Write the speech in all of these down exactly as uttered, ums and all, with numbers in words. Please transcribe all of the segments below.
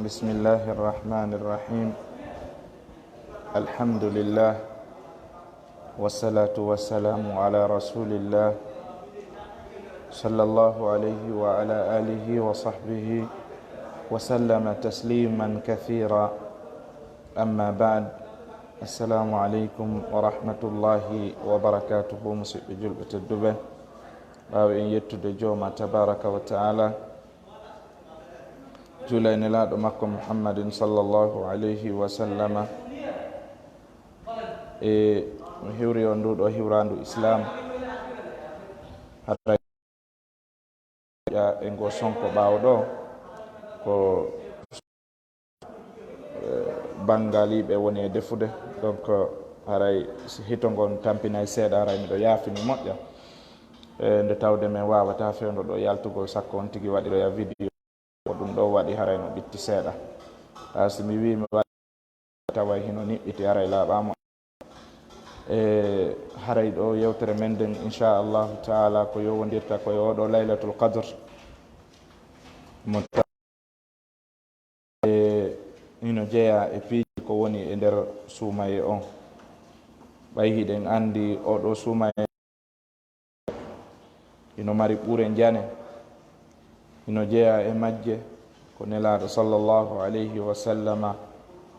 بسم الله الرحمن الرحيم. الحمد لله، والصلاة والسلام على رسول الله، صلى الله عليه وعلى آله وصحبه وسلم تسليما كثيرا. أما بعد، السلام عليكم ورحمة الله وبركاته. Musiɗɓe julɓe tedduɓe, ɓaawo en yettude Jooma tabaraka wa ta'ala, juula e Nelaaɗo makko Muhammadin sallallahu alayhi wa sallama, e mi hiwri on nduu ɗoo hiwraandu Islaam. Haray e ngoo sonko ɓaawo ɗoo, ko, eh, Bangaliiɓe woni e defude. Donc, haray si hito ngon tampinay seeɗa, haray miɗo yaafini moƴƴa. E nde tawde men waawataa fewndo ɗoo yaltugol, sakko on tigi waɗiroya video. Ko ɗum ɗoo waɗi haray no ɓitti seeɗa. Haa si mi wii mi waɗi taway hino niɓɓiti, haray laaɓaamo. E haray ɗoo yewtere men nden, inchallahu taala, ko yowondirta ko e oo ɗoo Laylatul Qadr. Mo ta-, e hino jeyaa e piiji ko woni e nder suumaye on. Ɓay hiɗen anndi oo ɗoo suumaye hino mari ɓure njane, hino jeyaa e majje ko Nelaaɗo sallallahu alayhi wa sallama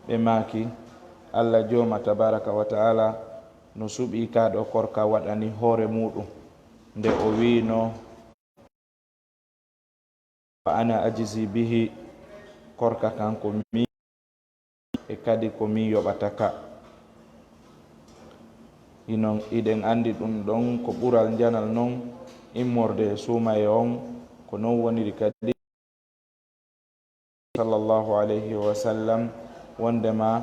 ɓe maaki, Alla Jooma tabaraka wa ta'ala no suɓii kaa ɗoo korka waɗani hoore muuɗum, nde o wiino, "Wa ana ajzi bihi," korka kan ko min, e kadi ko min yoɓata ka. Inon, iɗen anndi ɗum ɗon ko ɓural njanal non immorde e suumaye on, ko non woniri kadi sallallahu alayhi wa sallam, wondema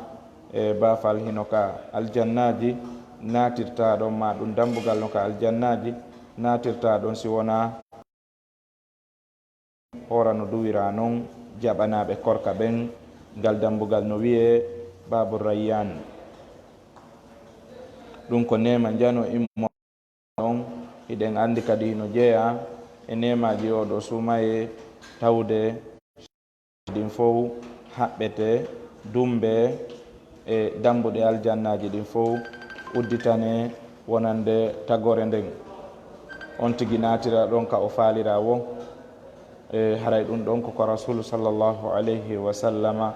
e baafal hino ka aljannaaji naatirtaa ɗon, maa ɗum dambugal no ka aljannaaji naatirtaa ɗon, si wonaa hoora no duwiraa non jaɓanaaɓe korka ɓen. Ngal dambugal no wi'ee Baabu Rayyaan. Ɗum ko neema njano immo on. Hiɗen anndi kadi no jeyaa e neemaaji oo ɗoo suumayee, tawde ɗin fow haɓɓete, dumbee e dambuɗe aljannaaji ɗin fow udditanee wonande tagore nden. On tigi naatira ɗon ka o faaliraa woo. E haray ɗum ɗon ko ko Rasuulu sallallahu alayhi wa sallama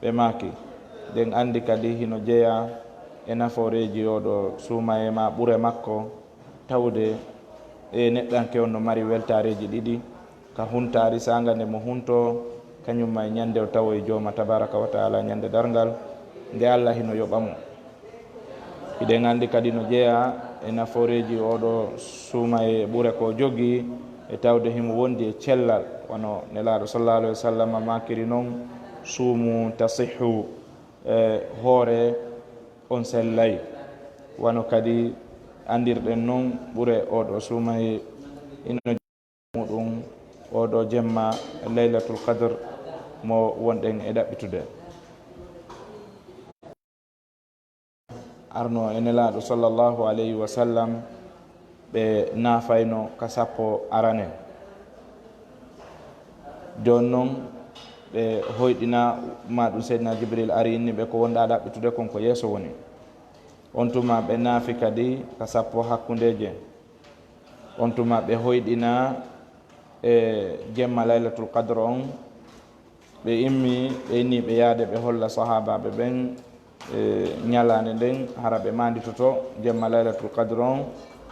ɓe maaki. Ɗen anndi kadi hino jeyaa e nafooreeji oo ɗoo suumayee maa ɓure makko, tawde e neɗɗanke on no mari weltaareeji ɗiɗi, ka huntaari saanga nde mo huntoo, kañum ma e ñande o tawoy Jooma tabaraka wa taala ñande darngal, nde Alla hino yoɓa mo. Hiɗen anndi kadi no jeyaa e nafooreeji oo ɗoo suumayee ɓure ko jogii, e tawde himo wondi e cellal, wano Nelaaɗo sallallahu alayhi wa sallam maakiri non, "Suumu tasihhu," e hoore on sellay. Wano kadi anndirɗen non, ɓure oo ɗoo suumayee ino muɗum oo ɗoo jemma Laylatul Qadr mo wonɗen e ɗaɓɓitude. Arno e Nelaaɗo sallallahu alayhi wa sallam, ɓe naafayno ka sappo arane. Jooni non, ɓe hoyɗina, maa ɗum Seydina Jibril ari inni ɓe ko wonɗaa ɗaɓɓitude kon ko yeeso woni. On tuma ɓe naafi kadi ka sappo hakkundeeje. On tuma ɓe hoyɗina e jemma Laylatul Qadr on, ɓe immi, ɓe inni ɓe yaade ɓe holla sahaabaaɓe ɓen, e, ñalaande nden, hara ɓe maanditoto jemma Laylatul Qadr on,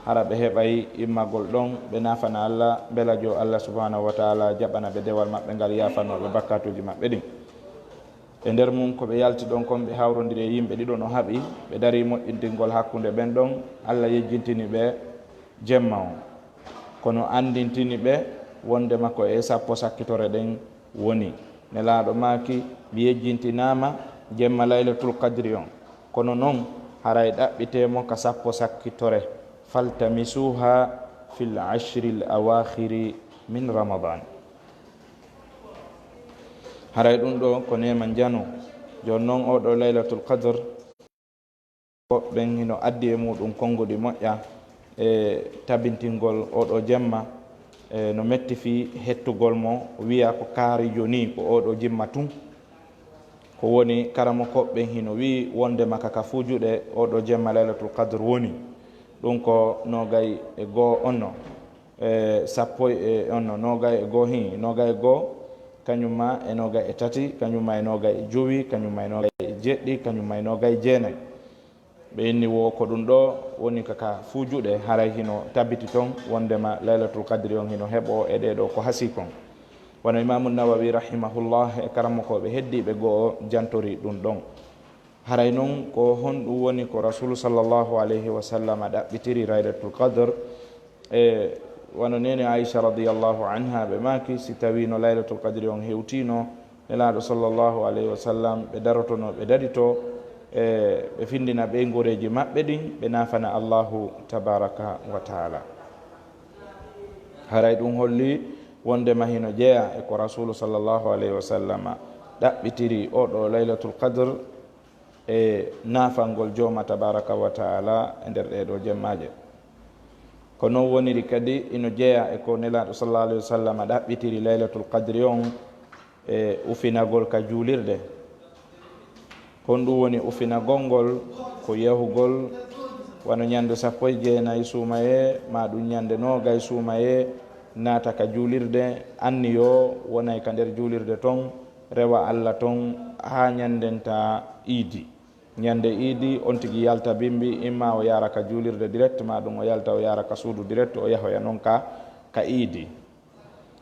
hara ɓe heɓay immagol ɗon, ɓe naafana Alla, mbela jo Alla subhanahu wa taala jaɓana ɓe dewal maɓɓe ngal, yaafanoo ɓe bakkaatuuji maɓɓe ɗin. E nder mun ko ɓe yalti ɗon kon, ɓe hawrondiri e yimɓe ɗiɗo no haɓi, ɓe darii moƴƴintingol hakkunde ɓen ɗon, Alla yejjintini ɓe jemma on. Kono anndintini ɓe wondema ko e sappo sakkitore ɗen woni. Nelaaɗo maaki, mi yejjintinaama jemma Laylatul Qadri on. Kono non, haray ɗaɓɓitee mo ka sappo sakkitore. "Faltamisuha fil ashril awakhiri min Ramadan." Haray ɗum ɗo ko neema njano. Jooni non, oo ɗoo Laylatul Qadr, woɓɓe ɓen hino addi e muɗum konnguɗi moƴƴa e tabintingol oo ɗoo jemma, e no metti fii hettugol mo, wi'a ko kaari jooni, ko oo ɗoo jimma tun. Ko woni, karamokooɓe ɓen hino wi'i wondema ka ka fuu juuɗe oo ɗoo jemma Laylatul Qadr woni. Ɗun ko noogay e goo on no, e sappo e on no, noogay e goo hin, noogay e goo, kañun ma e noogay e tati, kañun ma e noogay e jowi, kañun ma e noogay e jeɗɗi, kañun ma e noogay e jeenay. Ɓe inni wo ko ɗun ɗoo woni ka, ka fuu juuɗe, haray hino tabiti ton wondema Laylatul Qadri on hino heɓoo e ɗee ɗoo ko hasii kon. Wano Imaamu Nawawi rahimahullah e karamokooɓe heddiiɓe go'o jantori ɗun ɗon. Haray non ko honɗun woni ko Rasuulu sallallahu alayhi wa sallam ɗaɓɓitiri Laylatul Qadr? E wano neene Aisha radiyallahu anha ɓe maaki, si tawii no Laylatul Qadri on hewtiino, Nelaaɗo sallallahu alayhi wa sallam, ɓe darotono, ɓe daɗito, e ɓe findina ɓeyngoreeji maɓɓe ɗin, ɓe naafana Allahu tabaraka wa taala. Haray ɗun holli wondema hino jeyaa e ko Rasuulu sallallahu alayhi wa sallam ɗaɓɓitiri oo ɗoo Laylatul Qadr, e naafangol Jooma tabaraka wa taala e nder ɗee ɗoo jemmaaje. Ko non woniri kadi, hino jeyaa e ko Nelaaɗo sallallahu alayhi wa sallam ɗaɓɓitiri Laylatul Qadri on e ufinagol ka juulirde. Honɗun woni ufinagol ngol? Ko yahugol wano ñande sappo e jeenay suumayee, maa ɗun ñande noogay suumayee, naata ka juulirde, anniyoo wonay ka nder juulirde ton, rewa Alla ton haa ñanndenta iidi. Ñande iidi, on tigi yalta bimbi, imma o yaara ka juulirde direct, maa ɗun o yalta o yaara ka suudu direct, o yahoya non ka, ka iidi.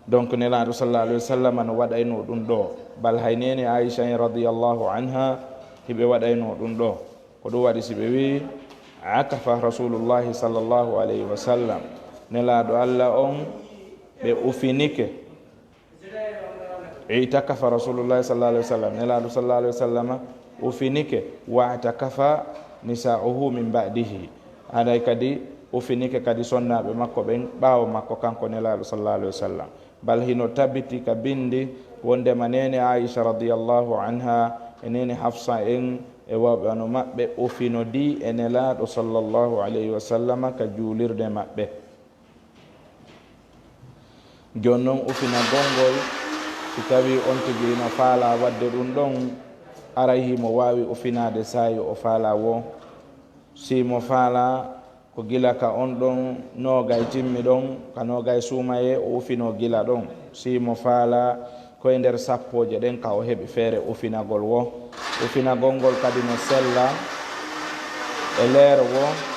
Donc, Nelaaɗo sallallahu alayhi wa sallam no waɗaynoo ɗun ɗoo. Bal hay neene Aisha en radiyallahu anha, hiɓe waɗaynoo ɗun ɗoo. Ko ɗun waɗi si ɓe wi'i, "Akafa Rasulullahi sallallahu alayhi wa sallam." Nelaaɗo Alla on, ɓe ufinike. I'takafa Rasulullahi sallallahu alayhi wa sallam. Nelaaɗo sallallahu alayhi wa sallam ufinike. Wa'takafa nisa'uhu min ba'dihi. Haray kadi ufinike kadi sonnaaɓe makko ɓen ɓaawo makko, kanko Nelaaɗo sallallahu alayhi wa sallam. Bal hino tabiti ka bindi wondema neene Aisha radiyallahu anha e neene Hafsa en e wawɓe wano maɓɓe ufinodii e Nelaaɗo sallallahu alayhi wa sallam ka juulirde maɓɓe. Jooni non, ufinagol ngol, si tawii on tigi no faalaa waɗde ɗun ɗon, aray himo waawi ufinaade saa'i o faalaa woo. Si mo faalaa, ko gila ka on ɗon noogay timmi ɗon, ka noogay suumayee, o ufinoo gila ɗon. Si mo faalaa, ko e nder sappooje ɗen ka o heɓi feere ufinagol woo. Ufinagol ngol kadi no sella e leer woo.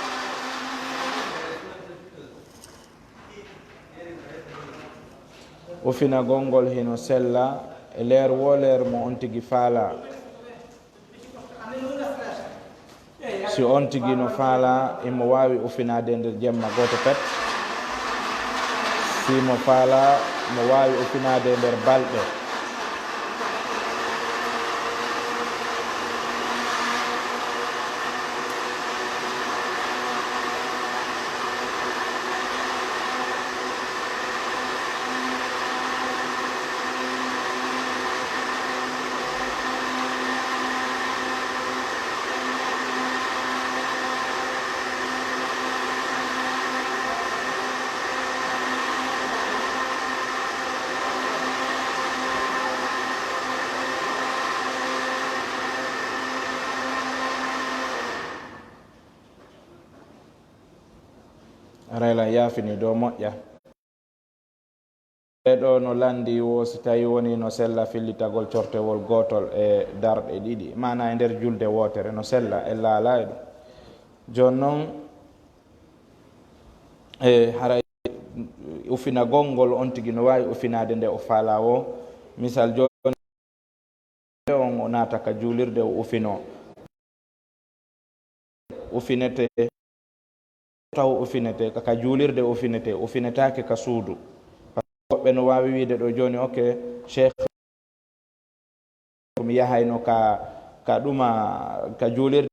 Ufinagol ngol hino sella e leer woo leer mo on tigi faalaa. Si on tigi no faalaa, himo waawi ufinaade nder jemma gooto pet. Si mo faalaa, mo waawi ufinaade nder balɗe. Aray lan yaafini dow moƴƴa. Ɓee ɗoo no lanndii woo, si tawii wonii no sella fillitagol cortewol gootol e darɗe ɗiɗi, maanaa e nder julde wootere, no sella e laalaa e ɗun. Jooni non, e haray ufinagol ngol on tigi no waawi ufinaade nde o faalaa woo. Misal, jooni on o naata ka juulirde o ufinoo. Ufinete, taw ufinete, ka, ka juulirde ufinete, ufinetaake ka suudu. Par ce que woɓɓe no waawi wi'ude ɗoo jooni, "Ok, Cheikh, ko mi yahayno ka, ka ɗuma, ka juulirde,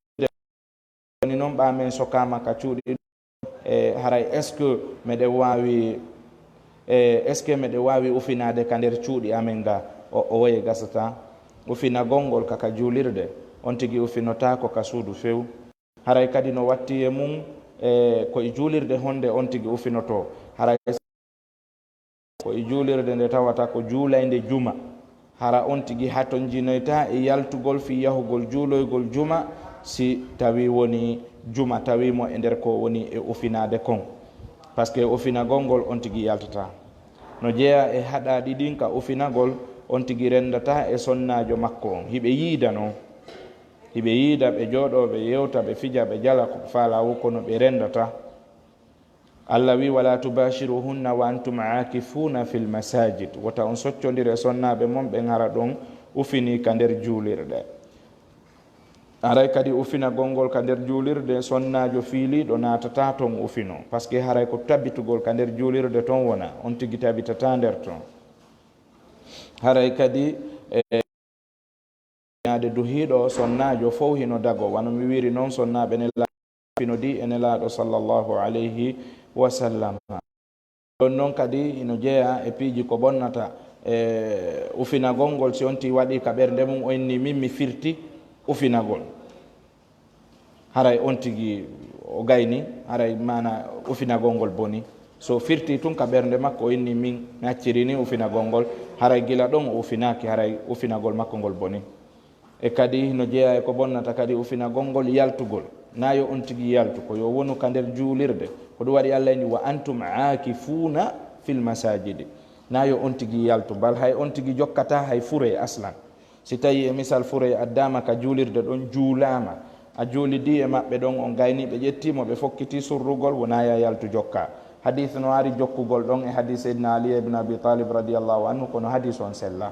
woni non ɓaa men sokaama ka cuuɗi." E haray, est-ce que meɗen waawi, e, est-ce que meɗen waawi ufinaade ka nder cuuɗi amen ga? O, o woye gasata. Ufinagol ngol ka, ka juulirde, on tigi ufinotaako ka suudu few. Haray kadi no watti e mun, e, ko e juulirde honde on tigi ufinotoo. Haray ko e juulirde nde tawata ko juulaynde juma. Hara on tigi hatonjinoyta e yaltugol fii yahugol juuloygol juma, si tawii wonii juma tawii mo e nder ko woni e ufinaade kon. Paske ufinagol ngol on tigi yaltataa. No jeyaa e haɗaaɗi ɗin ka ufinagol, on tigi renndataa e sonnaajo makko on. Hiɓe yiida non. Hiɓe yiida, ɓe jooɗoo, ɓe yewta, ɓe fija, ɓe jala ko faalaa woo, kono ɓe renndataa. Allah wi'i, "Wala tubashiruhunna wa antum aakifuna fil masajid." Wota on soccondire sonnaaɓe mon ɓen hara ɗon ufinii ka nder juulirɗe. Haray kadi ufinagol ngol ka nder juulirde, sonnaajo fiiliiɗo naatataa ton ufino. Paske haray ko tabitugol ka nder juulirde ton wona, on tigi tabitataa nder ton. Haray kadi, e, Ɲaade duhiiɗo sonnaajo fow hino dago, wano mi wiiri non, sonnaaɓe Nelaaɗo fino di e Nelaaɗo sallallahu alayhi wa sallam. Ɗon non kadi hino jeyaa e piiji ko bonnata, e ufinagol ngol, si on tii waɗii ka ɓernde mum, o inni, "Min mi firti ufinagol." Haray on tigi o gayni, haray maana ufinagol ngol boni. So firti tun ka ɓernde makko, o inni, "Min mi acciri ni ufinagol ngol," haray gila ɗon o ufinaaki, haray ufinagol makko ngol boni. E kadi no jeyaa e ko bonnata kadi ufinagol ngol yaltugol. Naa yo on tigi yaltu, ko yo wonu ka nder juulirde. Ko ɗum waɗi Allah inni, "Wa antum aakifuuna fil masaajidi." Naa yo on tigi yaltu, bal hay on tigi jokkataa hay furee aslan. Si tawii e misal furee addaama ka juulirde ɗon juulaama, a juulidii e maɓɓe ɗon, on gaynii ɓe ƴettii mo, ɓe fokkitii surrugol, wonaa yo a yaltu jokkaa. Hadiis no ari jokkugol ɗon e hadiis Seydina Ali ibn Abi Talib radiyallahu anhu, kono hadiis on sellaa.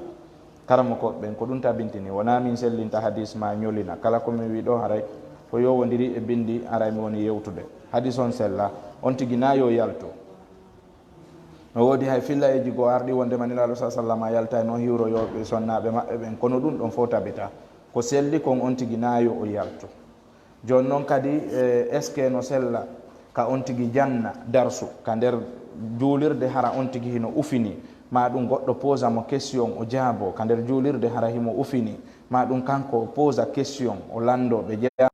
Karamokooɓe ɓen ko ɗum tabintini, wonaa min sellinta hadiis maa ñolina. Kala ko min wi'i ɗoo haray ko yowondiri e binndi, haray mi woni yewtude. Hadiis on sellaa, on tigi naa yo yaltu. No woodi hay fillayeeji goo arɗi wondema Nelaaɗo sa sallama yaltayno hiwroyooɓe sonnaaɓe maɓɓe ɓen, kono ɗum ɗon fow tabitaa. Ko selli kon on tigi naa yo o yaltu. Jooni non kadi, e, est-ce que no sella ka on tigi janna darsu ka nder juulirde hara on tigi hino ufini, maa ɗum goɗɗo posa mo question o jaaboo ka nder juulirde hara himo ufini, maa ɗum kanko o posa question o lanndoo ɓe jeyaa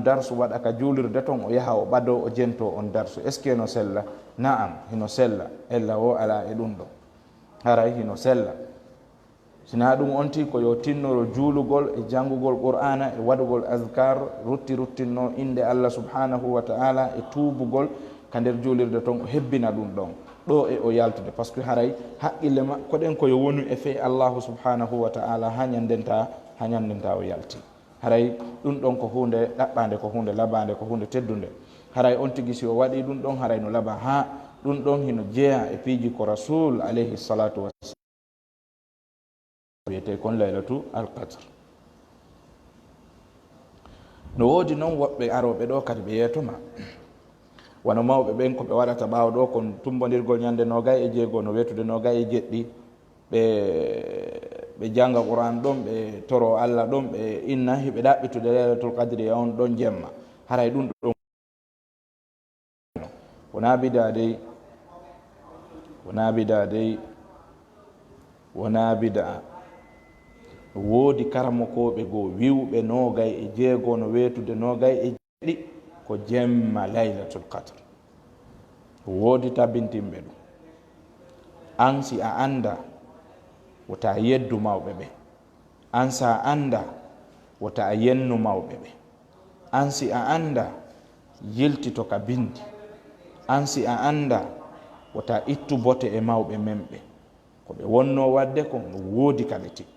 darsu waɗa ka juulirde ton, o yaha o ɓadoo, o jentoo on darsu. Est-ce que no sella? Na'am, hino sella. Ella woo alaa e ɗum ɗon. Haray hino sella. Si naa ɗum on tii ko yo tinnoro juulugol e janngugol Qur'aana e waɗugol azkar, rutti ruttinnoo innde Allah subhanahu wa ta'ala e tuubugol ka nder juulirde ton, o hebbina ɗum ɗon. Ɗoo e o yaltude, parce que haray haqqille makko ɗen ko yo wonu e fee Allahu subhanahu wa ta'ala haa ɲanndenta, haa ɲanndenta o yalti. Haray ɗum ɗon ko huunde ɗaɓɓaande, ko huunde labaande, ko huunde teddunde. Haray on tigi si o waɗii ɗum ɗon, haray no laba. Haa ɗum ɗon hino jeyaa e piiji ko Rasul alayhi salatu wassalam wiyetee kon Laylatu Alqadr. No woodi non woɓɓe arooɓe ɗoo kadi ɓe yeeto ma. Wano mawɓe ɓen ko ɓe waɗata ɓaawo ɗoo kon tummbondirgol ɲande noogay e jeego no weetude noogay e jeɗɗi. Ɓe, ɓe jannga Qur'aan ɗon, ɓe toroo Alla ɗon, ɓe inna hiɓe ɗaɓɓitude Laylatul Qadri e on ɗon jemma. Haray ɗum ɗon wonaa bidaa dey, wonaa bidaa dey, wonaa bidaa. Woodi karamokooɓe goo wi'uɓe noogay e jeego no weetude noogay e jeɗɗi ko jemma Laylatul Qadr. Woodi tabintinɓe ɗum. An si a anndaa, wota yeddu mawɓe ɓen. An si a anndaa, wota a yennu mawɓe ɓen. An si a anndaa, yiltito ka binndi. An si a anndaa, wota ittu bote e mawɓe men ɓen. Ko ɓe wonnoo waɗde kon no woodi ka ɓe tippi.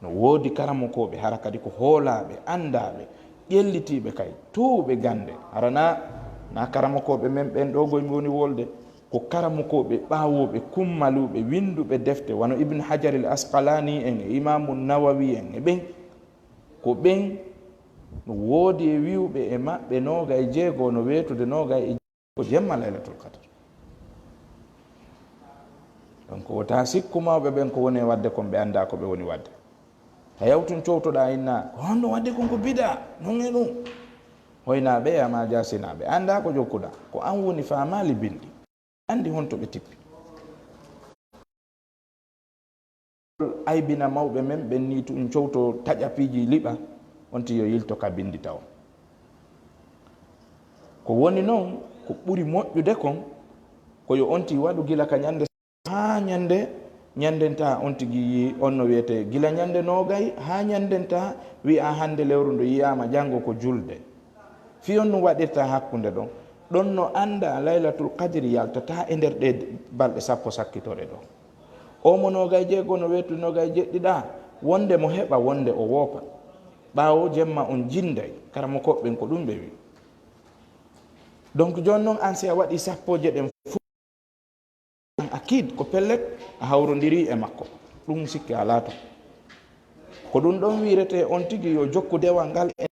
No woodi karamokooɓe hara kadi ko hoolaaɓe, anndaaɓe, ƴellitiiɓe kay, toowuɓe gannde. Hara naa, naa karamokooɓe men ɓen ɗoo goy mi woni wolde. Ko karamokooɓe ɓaawooɓe, kummaluuɓe, winnduɓe defte, wano Ibn Hajar al Asqalaani en e Imaamu Nawawi en e ɓen. Ko ɓen no woodi e wi'uɓe e maɓɓe noogay e jeego no weetude noogay e ko jemma Laylatul Qadr. Donc, wota sikku mawɓe ɓen ko woni e waɗde kon, ɓe anndaa ko ɓe woni waɗde. A yawtun cowtoɗaa inna, ko honno waɗde kon ko bidaa, non e ɗum. Hoynaaɓe e amaa jaasinaaɓe, anndaa ko jokkuɗaa, ko an woni faamaali binndi. Anndi honto ɓe tippi. Aybina mawɓe men ɓen nii tun cowto taƴa piiji liɓa, on ti yo yilto ka binndi taw. Ko woni non, ko ɓuri moƴƴude kon, Ko yo on tigi waɗu gila ka ñande haa ñande, ñandenta on tigi yi'i on no wi'etee gila ñande noogay haa ñandenta wi'a hande lewru ndu yi'aama, janngo ko julde. Fii on ɗun waɗirta hakkunde ɗon. Ɗon no anndaa Laylatul Qadri yaltataa e nder ɗee balɗe sappo sakkitooɗe ɗoo. Oo mo noogay jeego no weetu noogay jeɗɗi ɗaa, wonde mo heɓa, wonde o woopa. Ɓaawo jemma on jinnday, karamokooɓe ɓen ko ɗun ɓe wi'i. Donc, jooni non an si a waɗii sappooje ɗen fow, an akid ko pellet a hawrondirii e makko. Ɗun sikke alaa ton. Ko ɗun ɗon wi'irete on tigi yo jokku dewal ngal e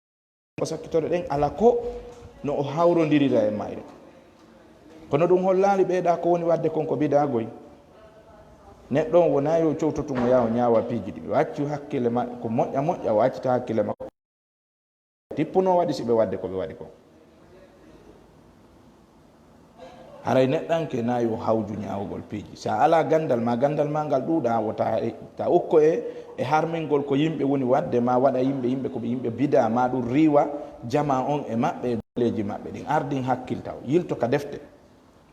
ko sakkitore ɗen, ala ko no o hawrondirira e mayre. Kono ɗun hollaali ɓee ɗaa ko woni waɗde kon ko bidaa goy. Neɗɗo on wonaa yo cowtu tun o yaha o ñaawa piiji ɗin. O accu hakkille ma-, ko moƴƴa moƴƴa, o accita hakkille makko. Tippunoo waɗi si ɓe waɗde ko ɓe waɗi kon. Haray neɗɗanke na yo hawju ñaawugol piiji. Si a alaa ganndal maa, ganndal maa ngal ɗuuɗa, wota e, ta ukko e, e harmingol ko yimɓe woni waɗde, maa waɗa yimɓe, yimɓe ko ɓe yimɓe bidaa, maa ɗun riiwa jamaa on e maɓɓe e golleeji maɓɓe ɗin. Ardin hakkil taw, yilto ka defte.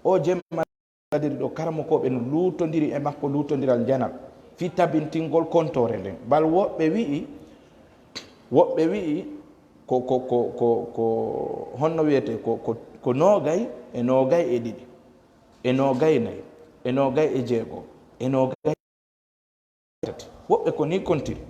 O jemma kadiri ɗo, karamokooɓe no luutondiri e makko luutondiral njanal fii tabintingol kontoore nden. Bal woɓɓe wi'i, woɓɓe wi'i ko, ko, ko, ko, ko honno wi'etee, ko, ko, ko noogay e noogay e ɗiɗi, e noogay nayi, e noogay e jeego, e noogay tati. Woɓɓe ko nii kontiri.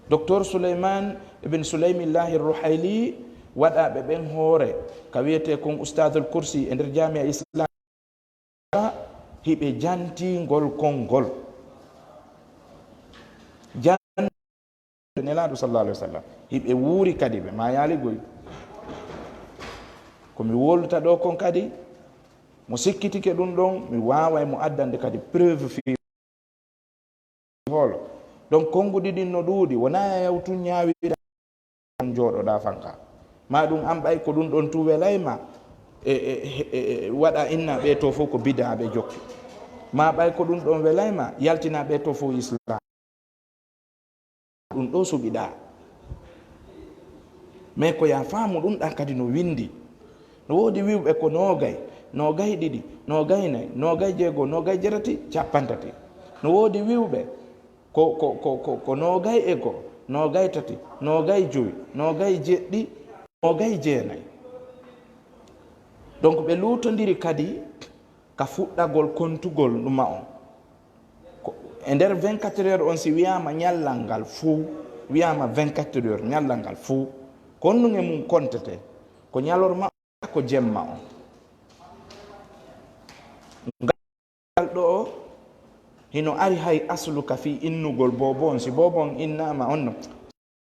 Docteur Souleymane ibn Souleymillahi Ruhayli waɗaaɓe ɓen hoore ka wi'etee kon Ustadul Kursi e nder Jaami'a Islam, hiɓe jantii ngol konngol. Jan-, Nelaaɗo sallallahu alaihi wasallam. Hiɓe wuuri kadi, ɓe maayaali goy. Ko mi wowlata ɗoo kon kadi, mo sikkitike ɗun ɗon, mi waaway mo addande kadi preuve fii hoolo. Donc, konnguɗi ɗin no ɗuuɗi, wonaa yaw tun ñaawira on jooɗoɗaa fanka. Maa ɗun an ɓay ko ɗun ɗon tun welay ma, e, e, e, e, waɗa inna ɓee to fow ko bidaa ɓe jokki. Maa ɓay ko ɗun ɗon welay ma, yaltina ɓee to fow Islam. Ɗun ɗoo suɓiɗaa. Mais ko yaa faamu ɗun ɗan kadi no winndi. No woodi wi'uɓe ko noogay, noogay ɗiɗi, noogay nayi, noogay jeego, noogay jeetati, cappanɗe tati. No woodi wi'uɓe ko, ko, ko, ko, ko noogay e go'o, noogay tati, noogay jowi, noogay jeɗɗi, noogay jeenayi. Donc, ɓe luutondiri kadi ka fuɗɗagol kontugol ɗuma on. Ko e nder vingt-quatre heures on, si wi'aama ñallal ngal fow, wi'aama vingt-quatre heures, ñallal ngal fow, ko honɗun e mun kontetee? Ko ñalorma on, ko jemma on? Ngal ɗoo, hino ari hay aslu ka fii innugol boobo on. Si boobo on innaama on no,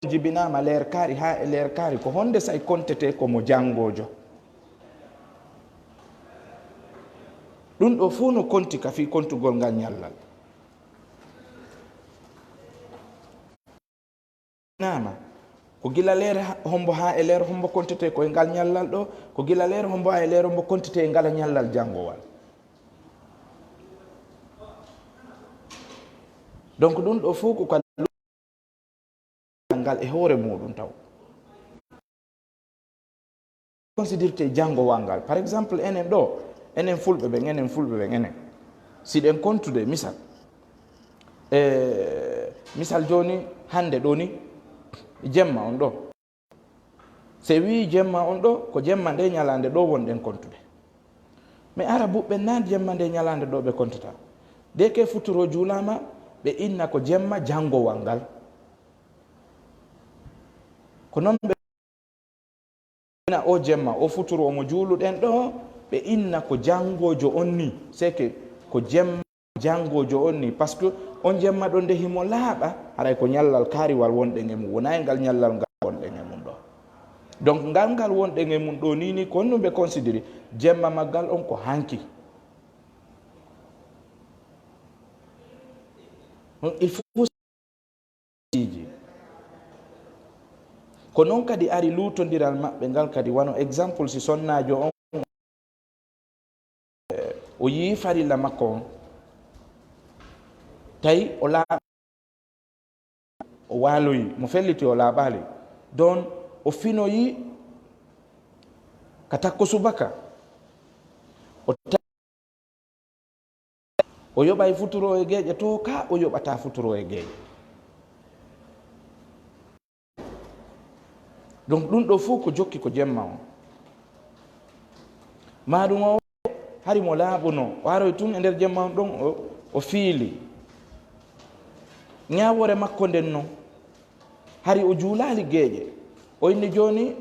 jibinaama leer kaari haa e leer kaari, ko honde say kontetee ko mo janngoojo? Ɗun ɗoo fow no konti ka fii kontugol ngal ñallal. Naama, ko gila leer ha-, hombo haa e leer hombo kontetee ko e ngal ñallal ɗoo, ko gila leer hombo haa e leer hombo kontetee e ngal ñallal janngowal. Donc, ɗun ɗoo fow ko ka ngal e hoore muuɗun taw. Considéré janngowal ngal. Par exemple, enen ɗoo, enen fulɓe ɓen, enen fulɓe ɓen, enen. Si ɗen kontude, misal, e, misal jooni, hande ɗoo ni, jemma on ɗoo. Si wi'i jemma on ɗoo, ko jemma nde ñalaande ɗoo wonɗen kontude. Mais Arabuɓe ɓen naa jemma nde ñalaande ɗoo ɓe kontata. Dès que futuro juulaama, ɓe inna ko jemma janngowal ngal. Ko non ɓe inna o jemma, o futuro mo juuluɗen ɗoo, ɓe inna ko janngoojo on ni. C'est que ko jemma janngoojo on ni, parce que on jemma ɗon nde himo laaɓa, haray ko ñallal kaariwal wonɗen e mun, wonaa e ngal ñallal ngal wonɗen e mun ɗoo. Donc, ngal ngal wonɗen e mun ɗoo nii, nii ko honɗun ɓe considéré? Jemma maggal on ko hanki. Il faut Ko non kadi ari luutondiral maɓɓe ngal kadi, wano exemple, si sonnaajo on, eh, o yi'i farilla makko on, tawi o laa-, o waaloyi, mo felliti o laaɓaali, don o finoyi ka takko subaka, O ta-, o yoɓay futuro e geeƴe to ka o yoɓata futuro e geeƴe. Donc, ɗun ɗoo fow ko jokki ko jemma on. Maa ɗun o hari mo laaɓuno, o aroy tun e nder jemma on ɗon, o, o fiili. Ñaawoore makko nden non, hari o juulaali geeƴe. O inni jooni,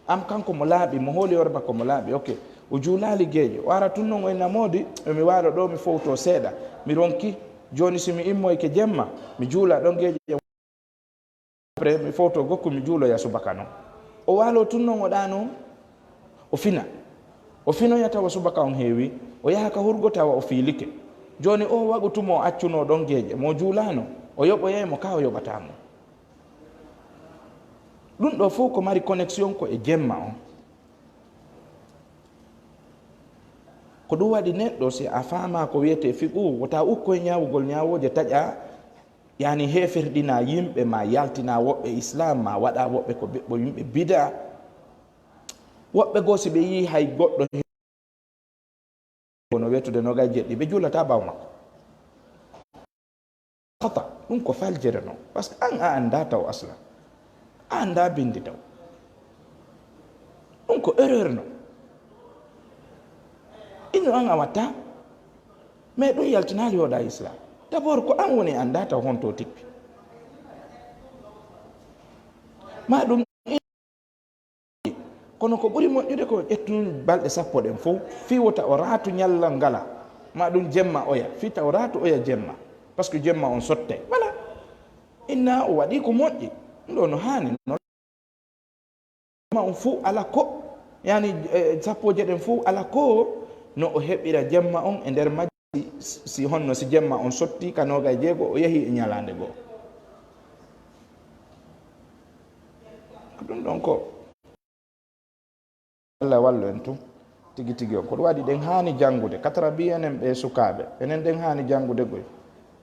an kanko mo laaɓi, mo hooli hoore makko mo laaɓi, ok. O juulaali geeƴe. O ara tun non, o inna moodi, yo mi waalo ɗoo, mi fowtoo seeɗa. Mi ronki, jooni si mi immoyke jemma, mi juula ɗon geeƴe. Après, mi fowtoo gokku, mi juuloya subaka non. O waaloo tun non, o ɗaanoo, o fina. O finoya tawa subaka on heewii, o yaha ka hurgo tawa o fiilike. Jooni oo wagu tuma o accunoo ɗon geeƴe, mo juulaano, o yoɓoyay mo ka o yoɓataa mo. Ɗun ɗoo fow ko mari connexion ko e jemma on. Ko ɗun waɗi neɗɗo, si a faamaa ko wi'etee fiqhu, wota ukkoy ñaawugol ñaawooje taƴaa, yani heeferɗinaa yimɓe, maa yaltinaa woɓɓe Islaam, maa waɗaa woɓɓe ko bi-, ko yimɓe bidaa. Woɓɓe goo, si ɓe yi'ii hay goɗɗo he-, kono wetude noogay jeɗɗi, ɓe juulataa ɓaawo makko. Khata, ɗun ko faljere non. Parce que an a anndaa taw asla. A anndaa bindi taw. Ɗun ko erreur non. Inno an a watta. Mais ɗun yaltinaali hoɗa Islaam. D'abord ko an woni anndaa taw honto tippi. Maa ɗun Kono ko ɓuri moƴƴude ko ƴettun balɗe sappo ɗen fow, fii wota o raatu ñallal ngala, maa ɗun jemma oya, fii ta o raatu oya jemma, parce que jemma on sottay. Voilà. Inna o waɗii ko moƴƴi, ɗun ɗoo no haani, non. Jemma on fow ala ko, yani, eh, sappooje ɗen fow ala ko no o heɓira jemma on e nder majji, si, si honno si jemma on sotti ka noogay jeego, o yahi e ñalaande goo. Ɗun ɗon ko Allah wallu en tun. Tigi tigi on. Ko ɗun waɗi ɗen haani janngude. Katara bi enen ɓee sukaaɓe. Enen ɗen haani janngude goy.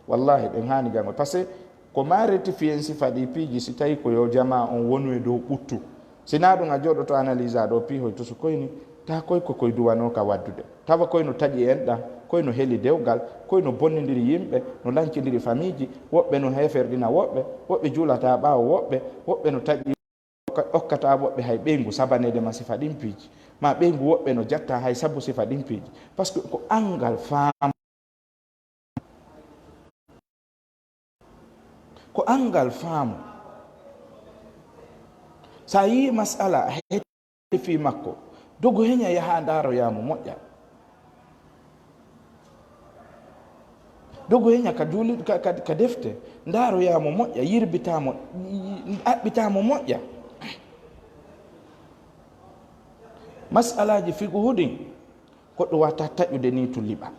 Wallahi ɗen haani janngude. Parce que ko ma rectifier en sifa ɗi piiji si tawi ko yo jamaa on wonu e dow ɓuttu. Si naa ɗun a jooɗoto analyse a ɗoo piihoy tusu koyni. Ta koy ko koy duwanoo ka waddude. Tawa koy no taƴi enɗan, koy no heli dewgal, koy no bonnindiri yimɓe, no lancindiri famiiji, woɓɓe no heeferɗina woɓɓe, woɓɓe juulataa ɓaawo woɓɓe, woɓɓe no taƴi okka-, okkataa woɓɓe hay ɓeyngu sabaneede ma sifa ɗin piiji. Maa ɓeyngu woɓɓe no jatta hay sabu sifa ɗin piiji. Parce que ko anngal faamu. Ko anngal faamu. Sa yii mas'ala a hetti fii makko, dogu heña yahaa ndaaroyaa mo moƴƴa. Dogu heña ka juuli-, ka, ka, ka defte, ndaaroyaa mo moƴƴa, yirbitaa mo, ɗaɓɓitaa mo moƴƴa. Mas'alaaji fiqhu ɗin, goɗɗo waawataa taƴude nii tun liɓa.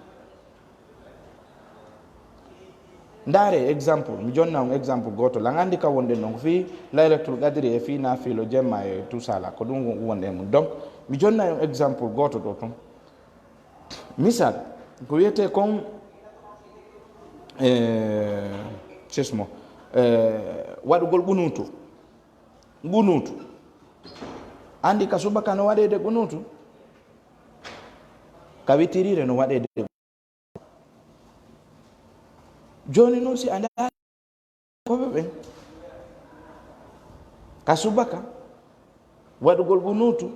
Ndaaree exemple, mi jonna on exemple gooto. Lan anndi ka wonɗen ɗon ko fii Laylatul Qadri e fii naafiilo jemma e tout ça là, ko ɗun won-, wonɗen e mun. Donc, mi jonna on exemple gooto ɗoo tun. Misal, ko wi'etee kon, eh, sismo, eh, waɗugol qunuutu. Qunuutu. Anndi ka subaka no waɗeede qunuutu? Ka witiriire no waɗeede. Jooni non si a ndaari Maalikiyankooɓe ɓen, ka subaka, waɗugol qunuutu,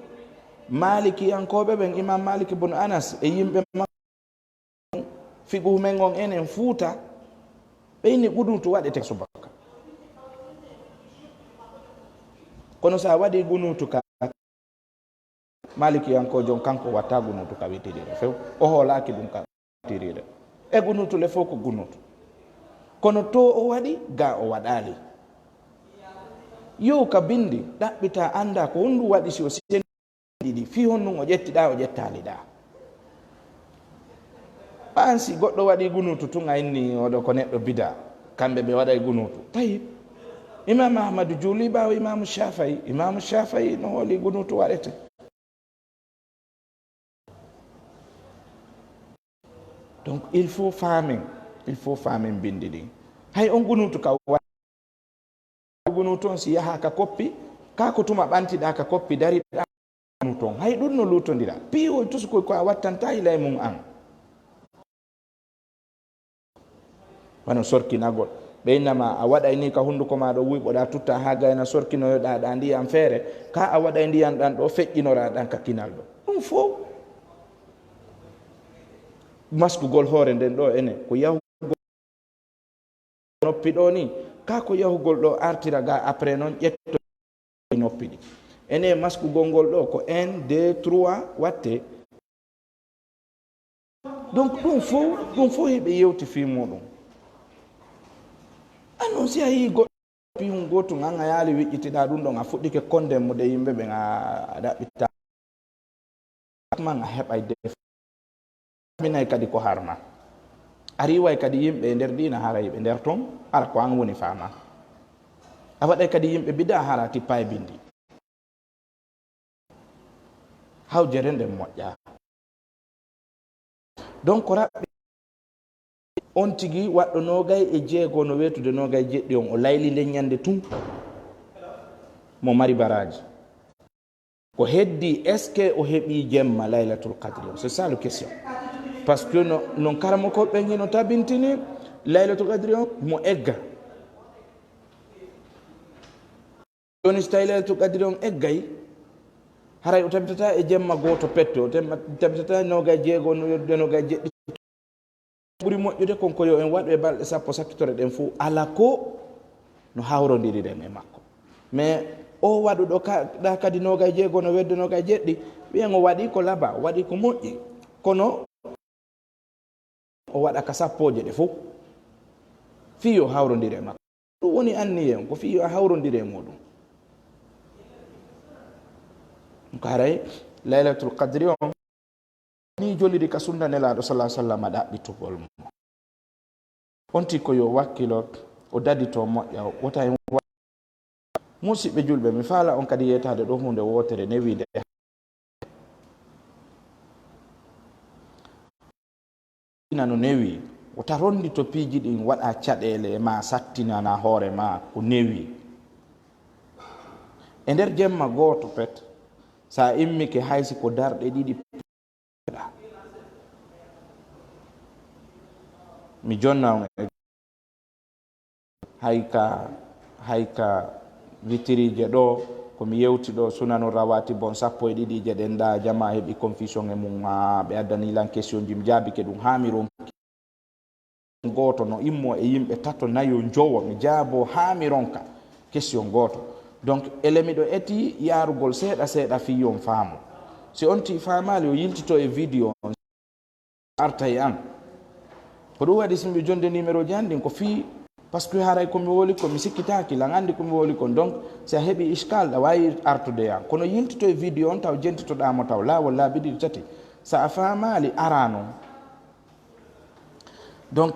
Maalikiyankooɓe ɓen, Imaam Maalik ibn Anas e yimɓe makko, fiqhu men on enen Fuuta, ɓe inni qunuutu waɗete subaka. Kono si a waɗii qunuutu ka Maalikiyankoojo on, kanko watta qunuutu ka witiriire few. O hoolaaki ɗun ka witiriire. E qunuutu le fow ko qunuutu. Kono to o waɗi, ga o waɗaali. Yo ka bindi, ɗaɓɓita annda ko honɗun waɗi si o sendi ɗiɗi. Fii honɗun o ƴettiɗaa, o ƴettaali ɗaa. Ɓaan si goɗɗo waɗii qunuutu tun, a inni oɗo ko neɗɗo bidaa, kamɓe ɓe waɗay qunuutu. Tayyib. Imaamu Ahmadu juulii ɓaawo Imaamu Shaafa'i. Imaamu Shaafa'i no hoolii qunuutu waɗete. Donc, il faut faamen, il faut faamen bindi ɗin. Hay on qunuutu ka wa-, qunuutu on si yaha ka koppi, ka ko tuma ɓantiɗaa ka koppi, dariɗaa, ton. Hay ɗun no luutondira. Piiwoy tusukoy ko a wattantaa hila e mun an. Wano sorkinagol. Ɓe innama a waɗay ni ka hunduko maa ɗo wuyɓoɗaa tutta haa gayna sorkinoyoɗaa ɗaa ndiyan feere, ka a waɗay ndiyan ɗan ɗo feƴƴinoraa ɗan ka kinal ɗo. Ɗun fow. Maskugol hoore nden ɗo enen ko yahu noppi ɗoo nii, kaa ko yahugol ɗoo artira gaa, après non ƴetto e noppi ɗin. Enee, maskugol ngol ɗoo ko un, deux, trois wattee. Donc, ɗun fow, ɗun fow hiɓe yewti fii muuɗun. An non, si a yii goɗɗo pihun gootun, an a yaali wiƴƴitiɗaa ɗun ɗon, a fuɗɗike konden mo de yimɓe ɓen, a, a ɗaɓɓitaa. Man a heɓay def-, minay kadi ko harma. A riiway kadi yimɓe e nder diina, hara yiɓe nder ton, hara ko an woni faamaa. A waɗay kadi yimɓe bidaa, hara a tippaa e bindi. Hawjere nden moƴƴaa. Donc, raɓɓe on tigi waɗɗo noogay e jeego no weetude noogay jeɗɗi on, o layli nden ɲande tun. Mo mari baraaji. Ko heddii, est-ce que o heɓii jemma Laylatul Qadri on? C'est ça le question. Parce que no, non karamokooɓe ɓen hino tabintini Laylatul Qadri on mo egga. Jooni, si tawii Laylatul Qadri on eggay, haray o tabitataa e jemma gooto petto, o temma-, tabitataa noogay jeego, no yodde noogay jeɗɗi. Ɓuri moƴƴude kon ko yo en waɗu e balɗe sappo sakkitore ɗen fow, ala ko no hawrondiriren e makko. Mais o waɗuɗo ka, ɗa kadi noogay jeego no wedde noogay jeɗɗi, wi'en o waɗi ko laba, o waɗi ko moƴƴi. Kono o waɗa ka sappooje ɗe fow. Fii yo hawrondir e makko. Ɗun woni anniye on, ko fii yo a hawrondir e muuɗun. Ko haray Laylatul Qadri on, ni joliri ka sunna Nelaaɗo, sallallahu alaihi wasallam, ɗaɓɓitugol mo. On tigi ko yo wakkilo, o dadito moƴƴa, wota en wa-, musiɓɓe julɓe, mi faala on kadi yeetaade ɗo huunde wootere newiinde. Ina no newi, wota rondito piiji ɗin, waɗa caɗeele e ma, sattinana hoore ma, ko newi. E nder jemma gooto pet, sa immike, hay si ko darɗe ɗiɗi, mi jonna on e hay ka, hay ka witiriije ɗo, ko mi yewti ɗo, sunanu rawatib on sappo e ɗiɗiije ɗen ɗa, jama heɓi confusion e mum, haa ɓe addani lan question ji, mi jaabike ɗum, haa mi ronki gooto no immo e yimɓe tato, nayo, njowo, mi jaabo haa mi ronka question gooto. Donc, ele miɗo eti yaarugol seeɗa seeɗa fii on faamu. Si on tii faamaali, o yiltito e video on. Arta e an. Ko ɗum waɗi, si mi jonde numéro ji an ɗin, ko fii, parce que haray ko mi wowli ko, mi sikkitaaki, lan anndi ko mi wowli kon. Donc, si a heɓi iskal, ɗa waawi artude e an. Kono yiltito e video on, taw jentitoɗaa mo, taw laawol laabi ɗiɗi tati. Sa a faamaali, araa non. Donc,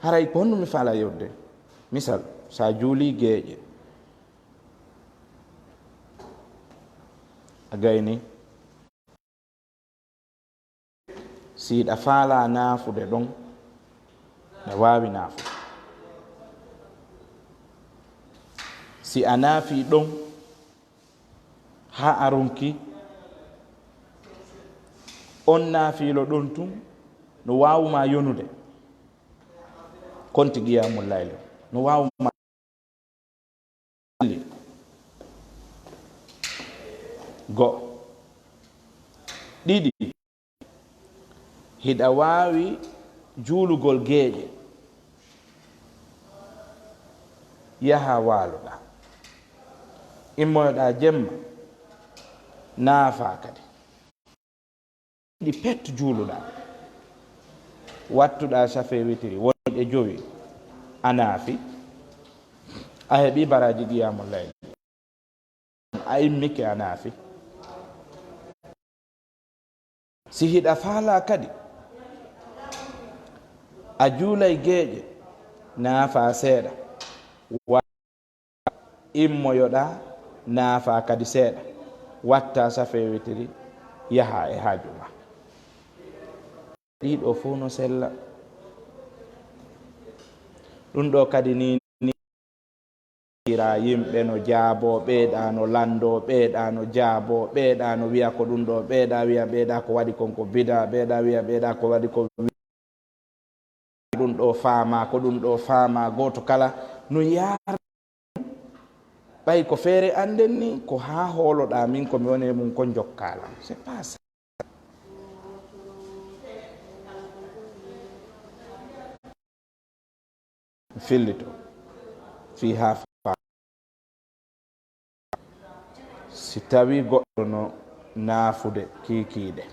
haray ko honno mi faala yewde? Misal, sa juuli geeƴe, a gayni, si hiɗa faalaa naafude ɗon, hiɗa waawi naafude. Si a naafii ɗon, haa a ronki, on naafiilo ɗon tun no waawu ma yonude. Konti qiyamul layli no waawu ma. Go'o. Ɗiɗi, hiɗa waawi juulugol geeƴe, yaha waaloɗaa, immoyoɗaa jemma, naafaa kadi. Ɗi pet juuluɗaa, wattuɗaa safe witiri, wonɗe jowi, a naafi, a heɓi baraaji qiyamul layli. A immike, a naafi. Si hiɗa faalaa kadi, a juulay geeƴe, naafaa seeɗa. Wa-, immoyoɗaa, naafaa kadi seeɗa. Wattaa safe witiri, yahaa e haaju maa. Ɗii ɗoo fow no sella. Ɗum ɗoo kadi ni, ni Yimɓe no jaaboo, ɓeeɗaa no lanndoo, ɓeeɗaa no jaaboo, ɓeeɗaa no wi'a ko ɗun ɗoo, ɓeeɗaa wi'a, ɓeeɗaa ko waɗi kon ko bidaa, ɓeeɗaa wi'a, ɓeeɗaa ko waɗi ko ɗun ɗoo faamaa, ko ɗun ɗoo faamaa, gooto kala no yaara. Ɓay ko feere annden ni, ko haa hooloɗaa min ko mi woni e mun kon jokkaa lan. C'est pas ça. Fillito fii haa fa-, si tawii goɗɗo no naafude kiikiiɗe,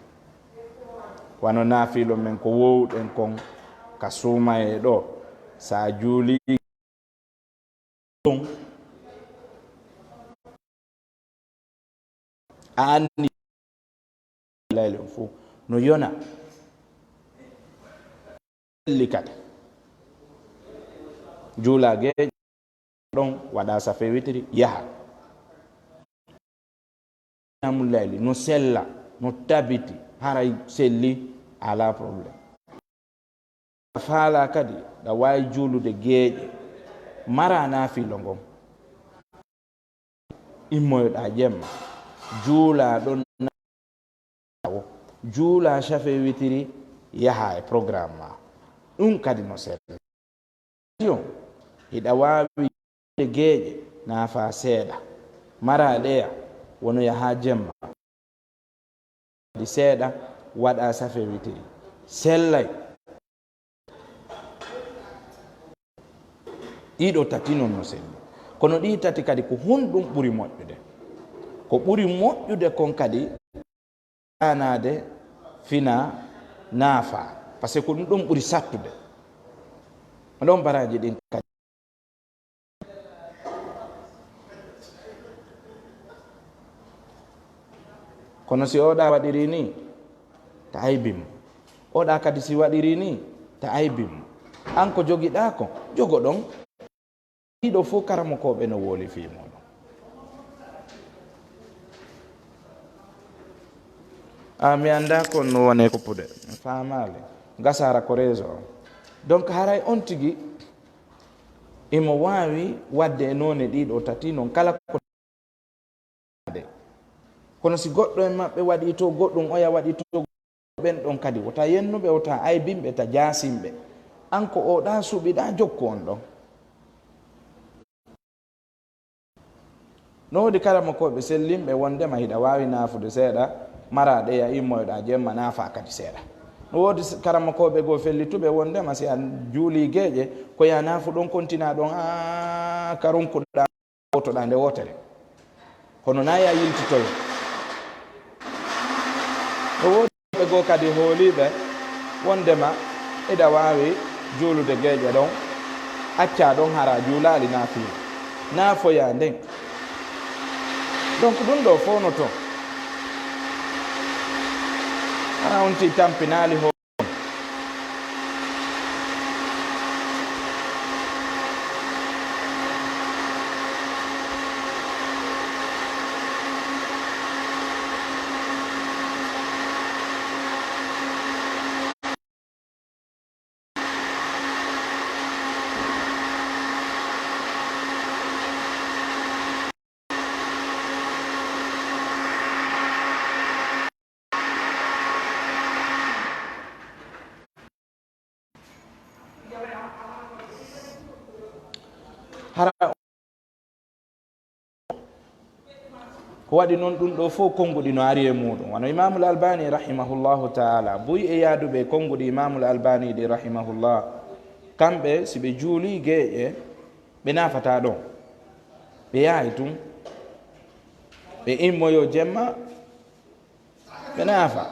wano naafiilo men ko woowuɗen kon ka suumayee ɗoo, si a juulii ɗun, a anndi laylen fow no yona. Selli kadi. Juulaa geeƴe ɗon, waɗaa safee witiri, yaha. Qiyaamu layli no sella, no tabiti, haray selli, alaa problème. A faalaa kadi, ɗa waawi juulude geeƴe, maraa naafiilo ngon. Immoyoɗaa jemma, juulaa ɗon, juulaa safee witiri, yahaa e programme maa. Ɗun kadi no sella. Hiɗa waawi juulude geeƴe, naafaa seeɗa, maraa ɗeya, wonoya haa jemma. Kadi seeɗa, waɗaa safee witiri. Sellay. Ɗiɗo tati non no selli. Kono ɗii tati kadi ko honɗun ɓuri moƴƴude? Ko ɓuri moƴƴude kon kadi ɗaanaade, finaa, naafaa. Parce que ko ɗun ɗon ɓuri sattude. Ɗon baraaji ɗin kadi. Kono si oɗa waɗiri ni, ta aybin mo. Oɗa kadi si waɗiri ni, ta aybin mo. An ko jogiɗaa kon, jogo ɗon. Ɗiɗo fow karamokooɓe no wooli fii muuɗun. A, mi anndaa kon no woni e koppude. Mi faamaali. Gasaara ko réseau on. Donc, haray on tigi, himo waawi waɗde e noone ɗiɗo tati non kala ko. Kono si goɗɗo e maɓɓe waɗii to goɗɗun, oya waɗii to ɓen ɗon kadi, wota yennu ɓe, wota aybin ɓe, ta jaasin ɓe. An ko oɗa suɓiɗaa, jokku on ɗon. No woodi karamokooɓe sellinɓe wondema hiɗa waawi naafude seeɗa, maraa ɗeya, immoyoɗaa jemma, naafaa kadi seeɗa. No woodi s-, karamokooɓe goo fellituɓe wondema si a juulii geeƴe, ko yaa naafu ɗon, kontinaa ɗon, aa, ka ronkuɗaa. Wootoɗaa nde wootere. Kono naa ya yiltitoyo. No woodi ɓe goo kadi hooliiɓe wondema iɗa waawi juulude geeƴe ɗon, accaa ɗon hara juulaali naafiila. Naafoyaa nden. Donc ɗun ɗoo fow no ton. Hara on tii tampinaali ho- Hara ko waɗi non ɗun ɗoo fow konnguɗi no ari e muuɗun. Wano Imaamul Albani rahimahullahu ta'ala, buy e yaaduɓe e konnguɗi Imaamul Albani ɗi rahimahullah, kamɓe si ɓe juulii geeƴe, ɓe naafataa ɗon. Ɓe yahay tun, ɓe immoyoo jemma, ɓe naafa.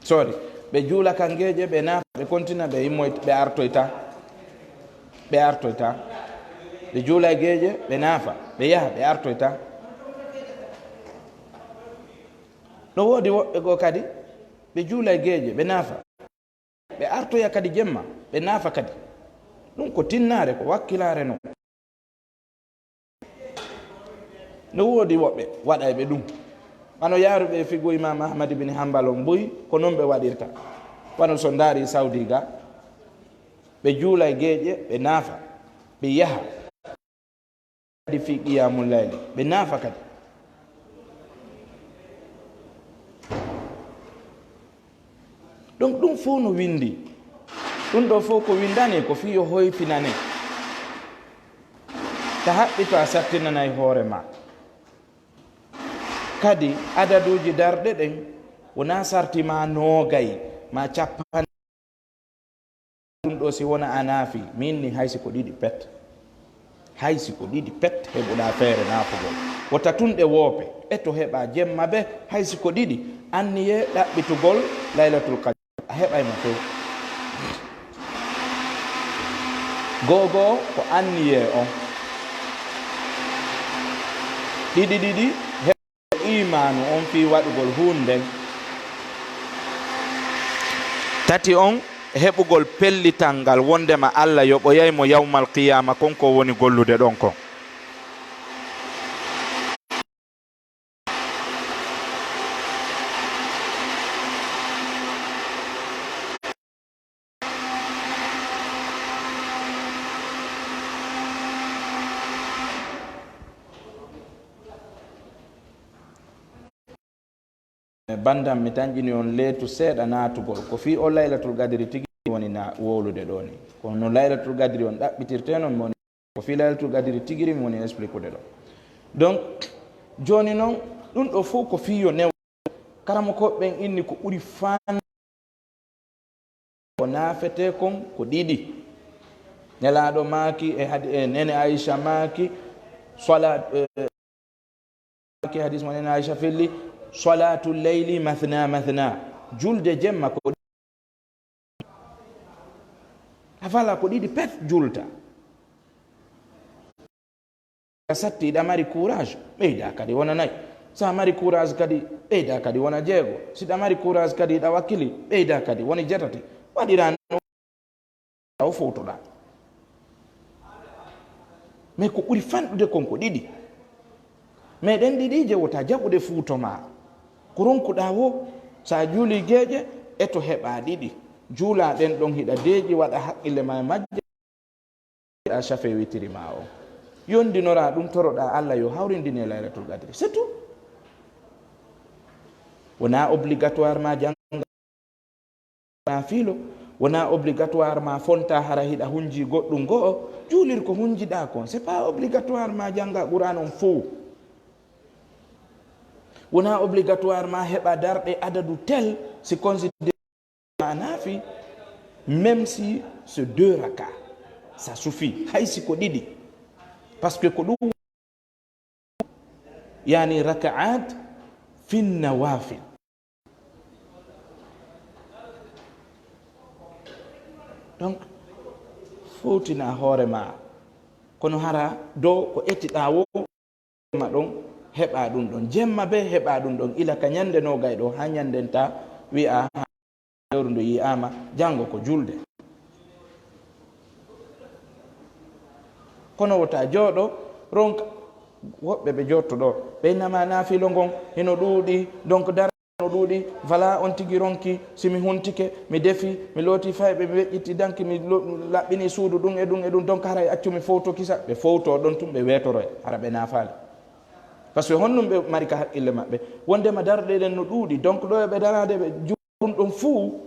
Sorry. Ɓe juula kan geeƴe, ɓe naafa, ɓe kontina, ɓe immoyta, ɓe artoyta. Ɓe artoyta. Ɓe juula e geeƴe, ɓe naafa. Ɓe yaha, ɓe artoyta. No woodi woɓɓe goo kadi, ɓe juula e geeƴe, ɓe naafa. Ɓe artoya kadi jemma, ɓe naafa kadi. Ɗun ko tinnaare, ko wakkilaare non. No woodi woɓɓe waɗayɓe ɗun. Wano yaaruɓe e fiqhu Imaam Ahmad ibn Hanbal on buy, ko non ɓe waɗirta. Wano so ndaarii Sawdi ga, ɓe juulay geeƴe, ɓe naafa. ɓe yaha kadi fii qiyamul layli, ɓe naafa kadi. Donc, ɗum fow no winndi. Ɗum ɗoo fow ko winndani, ko fii yo hoyfinane. Ta haɓɓito a sattinanay hoore maa. Kadi, adaduuji darɗe ɗen, wonaa sarti maa noogay, maa cappanɗe. Ɗum ɗoo si wona a naafi, min ni hay si ko ɗiɗi pet. Hay si ko ɗiɗi pet heɓuɗaa feere naafugol. Wota tun ɗe woope, eto heɓaa jemma be, hay si ko ɗiɗi, anniyee ɗaɓɓitugol Laylatul Qadr. A heɓay mo few. Goo goo ko anniyee on. Ɗiɗi ɗiɗi, heɓa iimaanu on fii waɗugol huunde nden. Tati on, heɓugol pellital ngal wondema Alla yoɓoyay mo yawmal qiyaama kon ko woni gollude ɗon kon. Banndam, mi tanƴini on leetu seeɗa naatugol. Ko fii o Laylatul Qadri tigi woni na wowlude ɗoo ni. Kono no Laylatul Qadri on ɗaɓɓitirtee non, mi woni, ko fii Laylatul Qadri tigiri mi woni expliquude ɗoo. Donc, jooni non, ɗum ɗoo fow ko fii yo new. Karamokooɓe ɓen inni ko ɓuri faan ko naafetee kon ko ɗiɗi. Nelaaɗo maaki e hadi-, e nene Aisha maaki, sala-, eh, maaki hadis mo nene Aisha felli, "Salatu leyli mathna mathna." Julde jemma ko ɗiɗi. A fala ko ɗiɗi pet julta. A satti, hiɗa mari courage, ɓeyda kadi wona nayi. Sa mari courage kadi, ɓeyda kadi wona jeego. Si ɗa mari courage kadi, hiɗa wakkili, ɓeyda kadi woni jetati. Waɗira non, o fowtoɗa. Mais ko ɓuri fanɗude kon ko ɗiɗi. Mais ɗen ɗiɗi je wota jaɓude fuuto ma. Ko ronkuɗa wo, sa juuli geeƴe, eto heɓa ɗiɗi. Juula ɗen ɗon hiɗa deeƴi, waɗa haqqille ma e majje. A shafe witiri ma o. Yondinora ɗum, toroɗa Allah yo hawrindine Laylatul Qadri. C'est tout. Wona obligatoire ma janga ma filo. Wona obligatoire ma fonta hara hiɗa hunji goɗɗum go'o. Juulir ko hunjiɗa kon. C'est pas obligatoire ma janga Qur'an on fow. Wona obligatoire ma heɓa darɗe adadu tel si considéré a naafi, même si c'est deux raka, ça suffit. Hay si ko ɗiɗi. Parce que ko ɗum, yani, raka'at fin nawafil. Donc, fowtina hoore ma. Kono hara do ko etiɗa wo, ma ɗon, heɓa ɗum ɗon. Jemma be heɓa ɗum ɗon. Ila ka ñande nogay ɗo, ha ñanden ta wi'a, ha lewru ndu yi'ama, jango ko julde. Kono wota jooɗo, ronka, woɓɓe ɓe jotto ɗo, ɓe nama naafilo ngon, hino ɗuuɗi, donc dara no ɗuuɗi, voilà, on tigi ronki, si mi huntike, mi defi, mi looti fayɓe, mi weƴƴitti danki, mi lo-, laɓɓini suudu, ɗum e ɗum e ɗum, donc haray accu mi fowto kisa, ɓe fowto ɗon tun, ɓe weetoroya, hara ɓe naafaali. Parce que honɗum ɓe mari ka haqqille maɓɓe? Wondema darɗe ɗen no ɗuuɗi, donc ɗo e ɓe daraade ɓe ju-, ɗum ɗon fuu,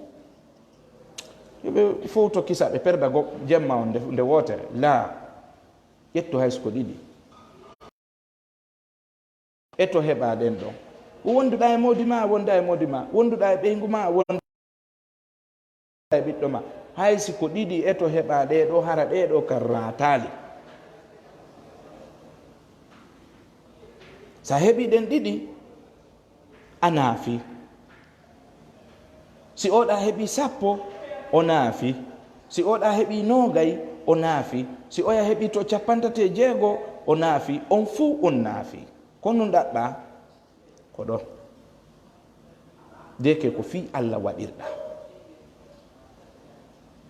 yo ɓe fowto kisa, ɓe perda go-, jemma on nde, nde wootere. Laa, ƴettu hay so ko ɗiɗi. E to heɓa ɗen ɗon. Wonduɗa e moodi ma, wonda e moodi ma. Wonduɗa e ɓeyngu ma, wonda e ɓiɗɗo ma. Hay si ko ɗiɗi e to heɓa ɗee ɗoo, hara ɗee ɗoo kan raataali. Sa heɓi ɗen ɗiɗi, a naafi. Si oɗa heɓi sappo, o naafi. Si oɗa heɓi noogay, o naafi. Si oya heɓi to cappantate e jeego, o naafi. On fuu on naafi. Ko nun ɗaɓɓa? Ko ɗo. Deke ko fii Alla waɗirɗa.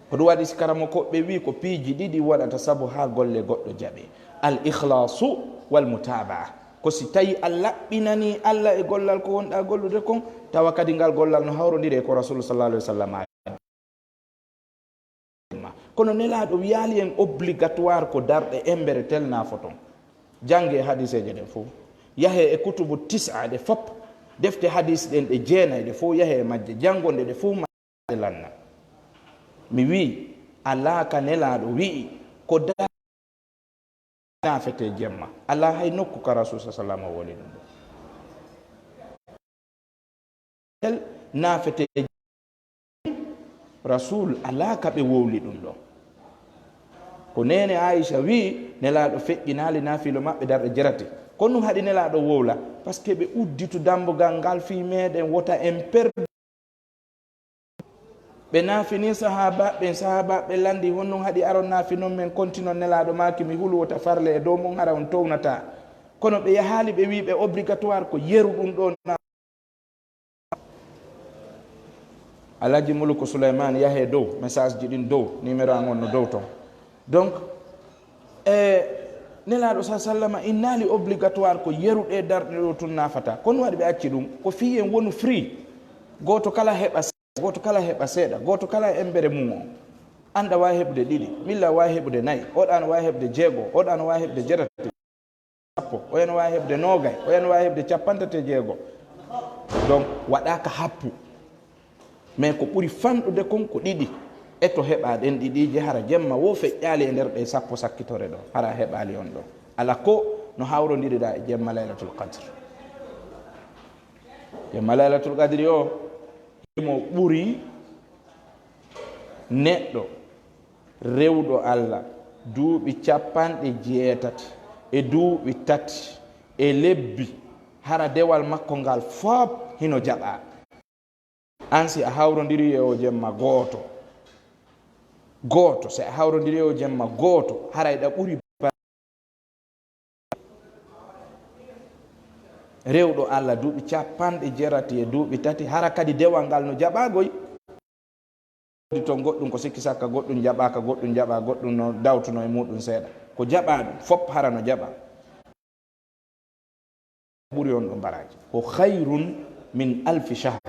Ko ɗum waɗi si karamokooɓe ɓe wi'i ko piiji ɗiɗi waɗata sabu haa golle goɗɗo jaɓe. Al ikhlasu wal mutabaa. Ko si tawi a laɓɓinanii Alla e gollal ko wonɗa gollude kon, tawa kadi ngal gollal no hawrondiri e ko Rasulu sallallahu alaihi wasallam ma. Kono Nelaaɗo wiyaali en obligatoire ko darɗe embere tel naafoton. Janngee hadiiseeje ɗen fow. Yahee e kutubu tis'a ɗe fop, defte hadiis ɗen ɗe jeenay ɗe fow, yahee e majje, janngonde ɗe fow, ma ɗe lanna. Mi wi'i, alaa ka Nelaaɗo wi'i, ko da- naafetee jemma. Alaa hay nokku ka Rasuul sa sallam o woli ɗum ɗon. Naafetee Rasuul alaa ka ɓe wowli ɗum ɗon. Ko neene Aisha wi'i, Nelaaɗo feƴƴinaali naafilo maɓɓe darɗe jerati. Ko ɗum haɗi Nelaaɗo wowla, parce que ɓe udditu dambugal ngal fii meɗen wota en perdu. Ɓe naafini sahaabaaɓe ɓen, sahaabaaɓe ɓen lanndii, "Honɗum haɗi aron naafinon men kontinon?" Nelaaɗo maaki, "Mi hulu wota farle e dow mon, hara on townataa." Kono ɓe yahaali, ɓe wi'i ɓe obligatoire ko yeru ɗum ɗoo na- Alhaji Muluku Suleymaan, yahee dow, message ji ɗin dow, numéro an on no dow ton. Donc, e Nelaaɗo sa sallama innaali obligatoire ko yeru ɗee darɗe ɗoo tun naafata. Kono waɗi ɓe acci ɗum, ko fii en wonu free. Gooto kala heɓa se-, gooto kala heɓa seeɗa, gooto kala e embere mum o. An ɗa waawi heɓude ɗiɗi, ɓilla waawi heɓude nayi, oɗa no waawi heɓude jeego, oɗa no waawi heɓude jeetati. Sappo, oya no waawi heɓde noogay, oya no waawi heɓde cappanɗe tati e jeego. Donc, waɗaaka happu. Mais ko ɓuri fanɗude kon ko ɗiɗi. E to heɓa ɗen ɗiɗiije, hara jemma wo feƴƴaali e nder ɗe sappo sakkitore ɗo, hara a heɓaali on ɗo. Ala ko no hawrondiriɗa e jemma Laylatul Qadr. Jemma Laylatul Qadri o, himo ɓuri neɗɗo rewɗo Alla duuɓi cappanɗe jeetati e duuɓi tati e lebbi, hara dewal makko ngal fop hino jaɓaa. An si a hawrondirii e o jemma gooto, gooto, si a hawrondirii e o jemma gooto, haray ɗa ɓuri ba-, rewɗo Alla duuɓi cappanɗe jeetati e duuɓi tati, hara kadi dewal ngal no jaɓaagoy. Woodi ton goɗɗum ko sikki sakka, goɗɗum jaɓaaka, goɗɗum jaɓaa, goɗɗum no dawtuno e muɗum seeɗa. Ko jaɓaa ɗum, fop hara no jaɓaa. Ɓuri on ɗon baraaji. Ko khayrun min alfi shahr.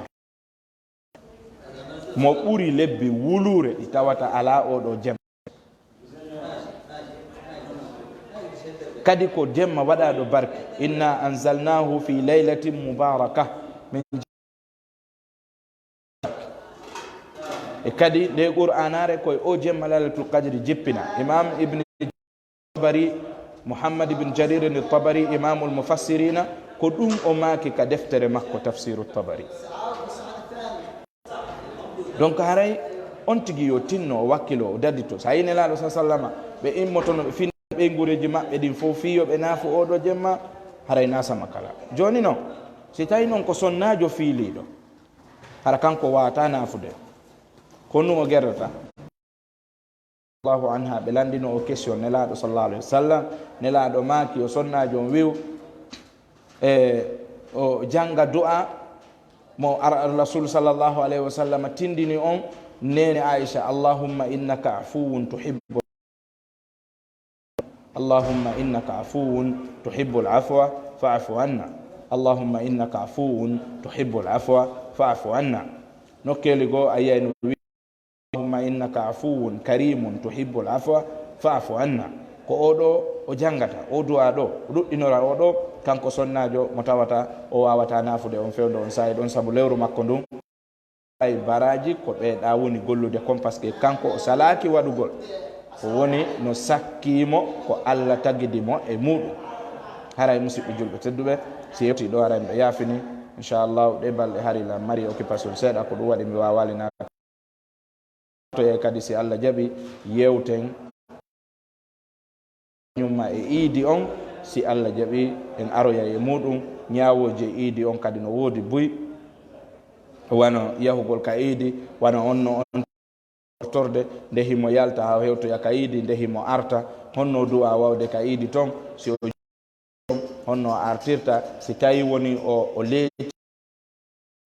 Mo ɓuri lebbi wuluure ɗi tawata alaa oo ɗoo jemma. Kadi ko jemma waɗaaɗo barke. Inna anzalnahu fi laylatin mubarakah. Min E kadi, nde Qur'aanaare ko e o jemma Laylatul Qadri jippina. Imam Ibn Tabari, Muhammad ibn Jarir ni Tabari, Imamul Mufassirina, ko ɗum o maaki ka deftere makko Tafsiru Tabari. Donc, haray on tigi yo tinno, o wakkilo, o dadito. Sa yi Nelaaɗo sa sallama, ɓe immotono, ɓe finna ɓeynguureeji maɓɓe ɗin fow, fii yo ɓe naafo oo ɗoo jemma, haray na sama kala. Jooni non, si tawi non ko sonnaajo fiiliiɗo, hara kanko waawataa naafude. Ko honɗum o gerdata? Allahu anha, ɓe lanndino o question Nelaaɗo sallallahu alayhi wa sallam. Nelaaɗo maaki, yo sonnaajo on wi'u, e, o jannga du'a mo Ar-, Ar-, Rasul sallallahu alayhi wa sallam tindini on, neene Aisha, "Allahumma innaka afuwun tuhibbu." Allahumma innaka afuwun tuhibbul afwa fa'fu anna. Allahumma innaka afuwun tuhibbul afwa fa'fu anna. Nokkeeli goo a yi'ay no wi-, "Allahumma innaka afuwun karimun tuhibbul afwa fa'fu anna." Ko oo ɗoo o janngata, oo du'aa ɗoo, o ɗuɗɗinora oo ɗoo, kanko sonnaajo mo tawata o waawataa naafude on fewndo on saa'i ɗon sabu lewru makko ndun. Ay baraaji ko ɓee ɗaa woni gollude kon, parce que kanko o salaaki waɗugol. Ko woni no sakkii mo ko Alla tagidi mo e muuɗum. Haray musiɓɓe julɓe tedduɓe, si yewtii ɗoo haray miɗo yaafini, inchallahu, ɗee balɗe hari lan mari occupation seeɗa, ko ɗum waɗi mi waawaali naata. To e kadi si Alla jaɓi yewten. Ñumma e iidi on, si Alla jaɓi, en aroyay e muuɗum. Ñaawooje iidi on kadi no woodi buy, wano yahugol ka iidi, wano on no on torde, nde himo yalta haa hewtoya ka iidi, nde himo arta, honno du'a wawde ka iidi ton, si o honno o artirta, si tawi woni o, o leeti.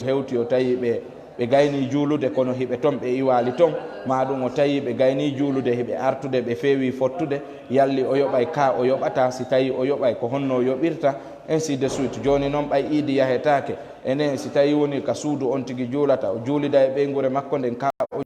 Hewti o tawi ɓe, ɓe gaynii juulude, kono hiɓe ton, ɓe iwaali ton, maa ɗum o tawi ɓe gaynii juulude, hiɓe artude, ɓe feewii fottude, yalli o yoɓay kaa o yoɓataa, si tawi o yoɓay, ko honno o yoɓirta, ainsi de suite. Jooni non, ɓay iidi yahetaake, enen, si tawi woni ka suudu on tigi juulata, o juulida e ɓeynguure makko nden, kaa o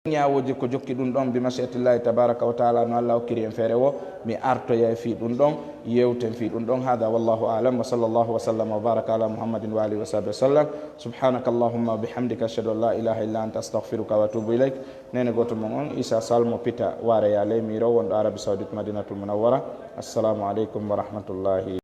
Ñaawooji ko jokki ɗun ɗon, bi mashi'atillahi tabaraka wa taala, no Allah okkiri en feere wo, mi artoya e fii ɗun ɗon, yewten fii ɗun ɗon. Hada wallahu a'lam, wa sallallahu wa sallama wa baraka ala Muhammadin wa alihi wa sahbihi wa sallam. Subhanaka Allahumma wa bihamdika, ashhadu an la ilaha illa anta, astaghfiruka wa atubu ilayk. Neene gooto mon on, Isa Sall mo Pita Waare Yaaley Miiro, wonɗo Arabie Saoudite, Madinatul Munawwara. Assalamu aleykum wa rahmatullahi.